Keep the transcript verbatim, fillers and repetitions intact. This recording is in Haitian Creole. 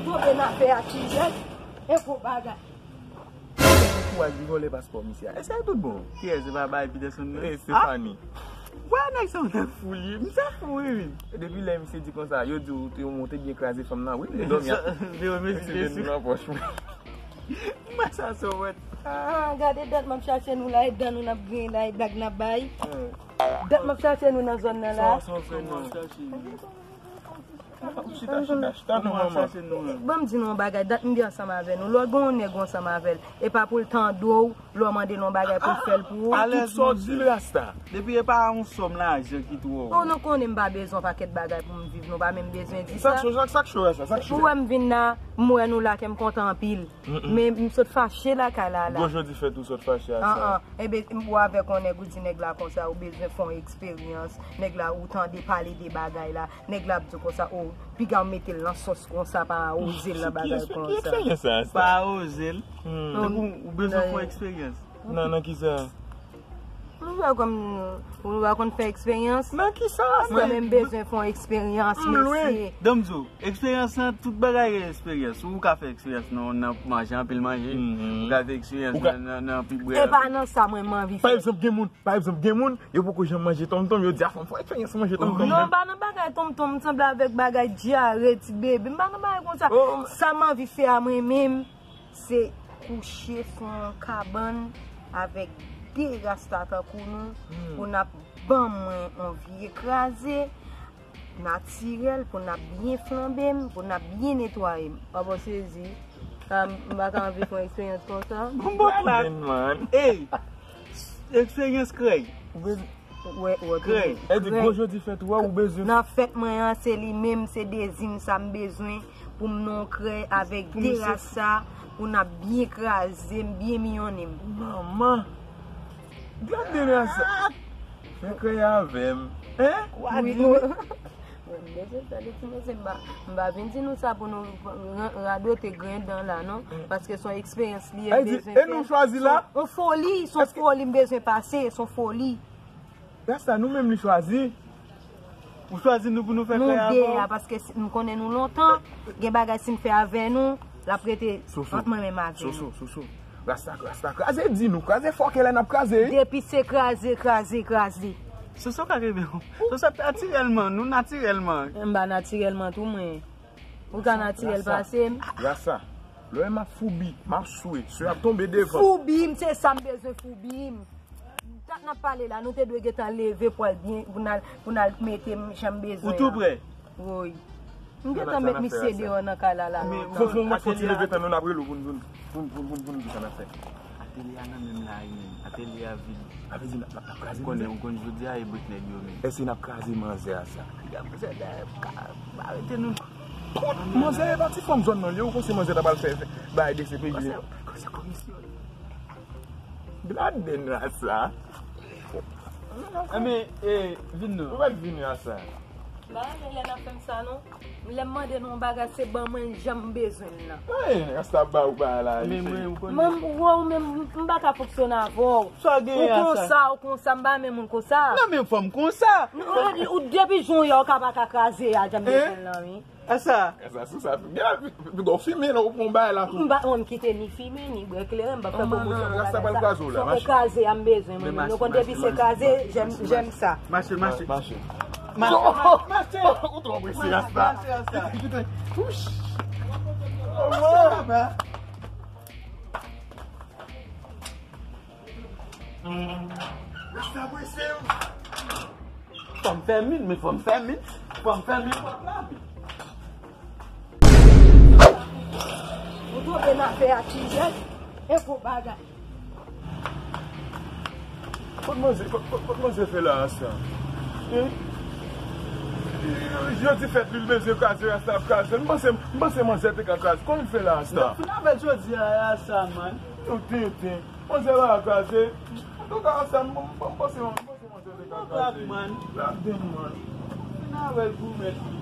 Tonbe nan afè a, Tizèt, e gwo bagay. Kouraj li vòlè paspò misye a. Èske tout bon? Kiyès? Se pa bay Peterson nan? Eh, Stéphanie. Wè nèg sa yon nèg fou li ye. Misye fou wi, wi. E depi lè misye di konsa, yo di w te, w te byen kraze fanm nan, wi, li dòmi a. Li remèsye Jezi. Nan pòch mwen. Mwen sa sou wèt. Ah, gade dat m ap chache nou la, e dan nou n ap griyen la, e blag n ap bay. Dat m ap chache nou nan zòn nan la. Sa w fè nou? Chita, chita, chita, non, manman. Ban m di nou yon bagay, dat m gen ansanm avè nou. Lè w gen yon nèg ou ansanm avè l, e pa pou l tande w, lè w mande l yon bagay pou l fè l pou ou. Tout sa w di l, Rasta. Depi e pa yon sòm lajan ki twò. Oh, nou konnen m pa bezwen yon pakèt bagay pou m viv, nou pa menm bezwen di sa. Sa k cho, sa k cho, Rasta, sa k cho. Ou wè m vin la, m wè nou la, kè m kontan anpil. Men m sot fache lakay la, la. Gwo jodi fèt ou sot fache a sa. An, an. Enben, ou avèk yon nèg, ou di nèg la konsa, ou bezwen fè yon eksperyans. Nèg la, ou tande pale de bagay la. Nèg la ap di w konsa, o, piga w mete l nan sòs konsa, pa oze l nan bagay konsa. Ki eksperyans sa, sa? Pa oze l. Donk, ou, ou bezwen fè yon eksperyans. Nan, nan ki sa? Ou pa konn, ou pa konn fè eksperyans? Nan ki sa? Mwen menm bezwen fè yon eksperyans, mesye. Donk, eksperyans lan, tout bagay gen eksperyans. Ou ka fè eksperyans nan, nan manje, anpil manje. Ou ka fè eksperyans nan, nan, nan anpil bwè. E pa nan sa mwen m anvi fè. Pa egzanp, gen moun, pa egzanp, gen moun, yo poko janm manje tonmtonm, yo di, a, fò m fè eksperyans manje tonmtonm. Non, m pa nan bagay tonmtonm, m sanble avèk bagay dyare, ti bebe. M pa nan bagay konsa. Sa m anvi fè a mwen menm, se kouche sou yon kabann avèk de rasta tankou nou, pou n ap ban mwen yon vye kraze natirèl, pou n ap byen flanbe m, pou n ap byen netwaye m. Papa sezi. Ah, m pa ka anvi fè yon eksperyans konsa. Bon, bon, la. Ey, eksperyans krèy. Wè, wè, krèy. E di gwo jodi fèt ou a, ou bezwen. Nan fèt mwen an, se li menm, se dezi m sa m bezwen pou m nan yon krèy avèk de rasta, pou n ap byen kraze m, byen miyonnen m. Manman. Gade rasta. Fè krèy avè m. Hein? Wi, wi. Mwen, m bezwen fè li ti mesye, m pa, m pa vin di nou sa pou nou ra-, radote grenn dan la, non. Paske se yon eksperyans li ye, bezwen fè. E nou chwazi la? Se yon foli, se yon foli m bezwen pase, se yon foli. Rasta, nou menm li chwazi. Ou chwazi nou pou nou fè krèy avè w? Nou de a, paske si, m konnen nou lontan, gen bagay si n fè avè nou, l ap rete ant mwen menm avè nou. Soso, Soso, Soso. Rasta, rasta, kraze, di nou, kraze fò ke lè n ap kraze. Depi se kraze, kraze, kraze. Soso ka kenbe w. Soso natirèlman, nou natirèlman. M pa natirèlman tou mwen. Ou ka natirèl pase m. Rasta, lè m ap foubi, m ap swe, swe ap tonbe devan. Foubi m, se sa m bezwen foubi m. Dat n ap pale la, nou te dwe gentan leve pou al byen, pou n al, pou n al mete m jan m bezwen an. Ou tou prè? Woy. M gentan met misye deyò nan kay la, la, lontan. Fon, fon, fon, fon ti leve tan nou n ap rele w pou n, pou n, pou n, pou n, pou n, pou n di sa n ap fè. Atelye a nan menm lari menm. Atelye a vid. Sa vle di n ap, n ap, n ap kraze. Ou konnen, ou konn jodi a e brèk nèg yo menm. Èske n ap kraze manzè a sa? Gade manzè dèyè, ka, arete nou. Kot manzè e pa ti fanm zòn nan li, ou panse manzè ta pral fè, fè, bay D C P J? Konsa, konsa komisyon. Bladen rasta. Enben, e, vin non. Ou pa t vin rasta. Ba, men lè n ap fè m sa non. Lè m mande nou yon bagay, se ban mwen l jan m bezwen l nan. Ey, rasta ba ou ba la. Men mwen, ou konnen. Mwen, ou wè ou menm, m pa ka fonksyone avè w. Sa w genyen a sa? Ou konsa, ou konsa, m pa renmen moun konsa. Nan men fanm konsa. Ou, ou, depi jan w ye a, ou ka pa ka kraze a jan m bezwen l nan, wi. Asa. Asa, sou sa. Byen, piga w fimen la, ou pran bagay la tou. M pa, mwen m kite ni fimen, ni bwè kleren, m pa fè pwomosyon pou bagay sa. Rasta pral kraze w la, mache. Fòk kraze a m bezwen, mwen menm. Nou konn depi se kraze, j'aime, j'aime ça. Mache, mache. Mache. Mache, mache. Ou twò prese, rasta. Mache, rasta. Kite, kite. Wouch. Mache, papa. Rasta prese wi. Fò m fèmen, men fò m fèmen. Fò m fèmen pòt la wi. Ou tonbe nan afè a, Tizèt, e gwo bagay. Kot manzè, kot, kot, kot manzè fè la a sa? Hein? Jodi fèt li, l bezwen kraze, rasta ap kraze. M panse, m panse manzè te ka kraze. Kòman l fè la a sa? Fin avè l jodi a, a sa, man. Yo tenten. Manzè pa ka kraze. Antouka, sa, m, m, m panse, m panse manzè te ka kraze. Black man. Black den, man. Fin avè l pou mèt li.